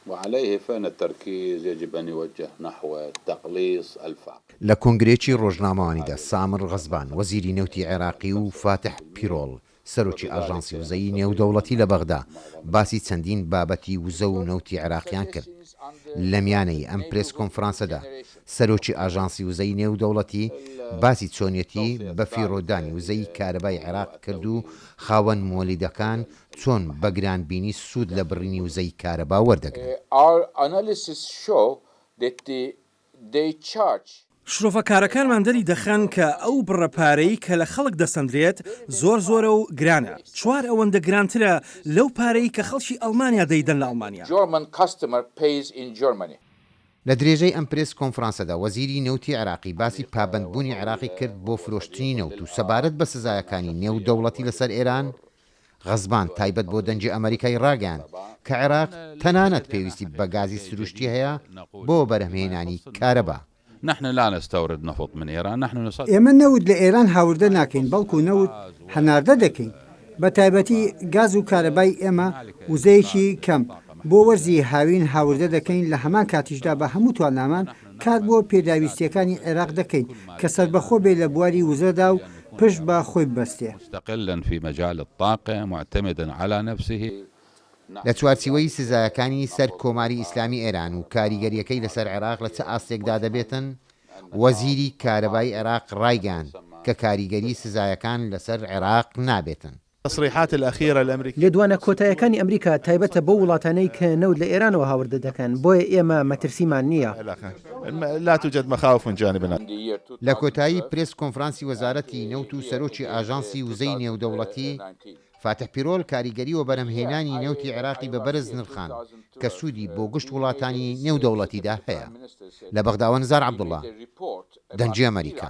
وعليه فان التركيز يجب ان يوجه نحو تقليص الفاقة. لە کۆنگرەیەکی ڕۆژنامەوانیدا سامر غەزبان وەزیری نەوتی عێراقی و فاتح پیرۆڵ سەرۆکی ئاژانسی وزەی نێودەوڵەتی لە بەغدا باسی چەندین بابەتی وزە و نەوتی عێراقیان کرد. لە میانەی ئەم پرێس کۆنفرانسەدا سەرۆکی ئاژانسی وزەی نێودەوڵەتی باسی چۆنیەتی بەفیڕۆدانی وزەی کارەبای عێراق کرد و خاوەن مۆلیدەکان چۆن بە گرانبینی سوود لە بڕینی وزەی کارەبا وەردەگرن. Our analysis show that the they charge. شرۆڤەکارەکانمان دەری دەخەن کە ئەو بڕە پارەی کە لە خەڵک دەسەندرێت زۆر زۆرە و گرانە، چوار ئەوەندە گرانترە لەو پارەی کە خەڵکی ئەڵمانیا دەیدەن لە ئەڵمانیا. German customer pays in Germany. لە درێژەی ئەم پرێس کۆنفرانسەدا وەزیری نەوتی عێراقی باسی پابەندبوونی عێراقی کرد بۆ فرۆشتنی نەوت و سەبارەت بە سزایەکانی نێودەوڵەتی لەسەر ئێران، غەزبان تایبەت بۆ دەنگی ئەمەریکای ڕاگەیاند کە عێراق تەنانەت پێویستی بە گازی سروشتی هەیە بۆ بەرهەمهێنانی کارەبا. ئێمە نەوت لە ئێران هاوردە ناکەین، بەڵکو نەوت هەناردە دەکەین، بە تایبەتی گاز و کارەبای ئێمە وزەیەکی کەم بۆ وەرزی هاوین هاوردە دەکەین، لە هەمان کاتیشدا بە هەموو توانامان کار بۆ پێداویستییەکانی عێراق دەکەین کە سەربەخۆ بێ لە بواری وزەدا و پشت بە خۆی ببەستێ. لە چوارچیوەی سزایەکانی سەر کۆماری ئیسلامی ئێران و کاریگەرییەکەی لەسەر عێراق لە چ ئاستێکدا دەبێتن، وەزیری کارەبای عێراق ڕایگەیاند کە کاریگەری سزایەکان لەسەر عێراق نابێتن. لێدوانە کۆتایەکانی ئەمریکا تایبەتە بەو وڵاتانەی کە نەوت لە ئێرانەوە هاوردە دەکەن، بۆیە ئێمە مەترسیمان نییە. لە کۆتایی پرێس کۆنفرانسی وەزارەتی نەوت و سەرۆکی ئاژانسی وزەی نێودەوڵەتی، فاتح پیرۆل کاریگەری وەبەرهەمهێنانی نەوتی عێراقی بە بەرز نرخاند کە سوودی بۆ گشت وڵاتانی نێودەوڵەتیدا هەیە. لە بەغداوە نزار عەبدوڵا، دەنگی ئەمەریکا.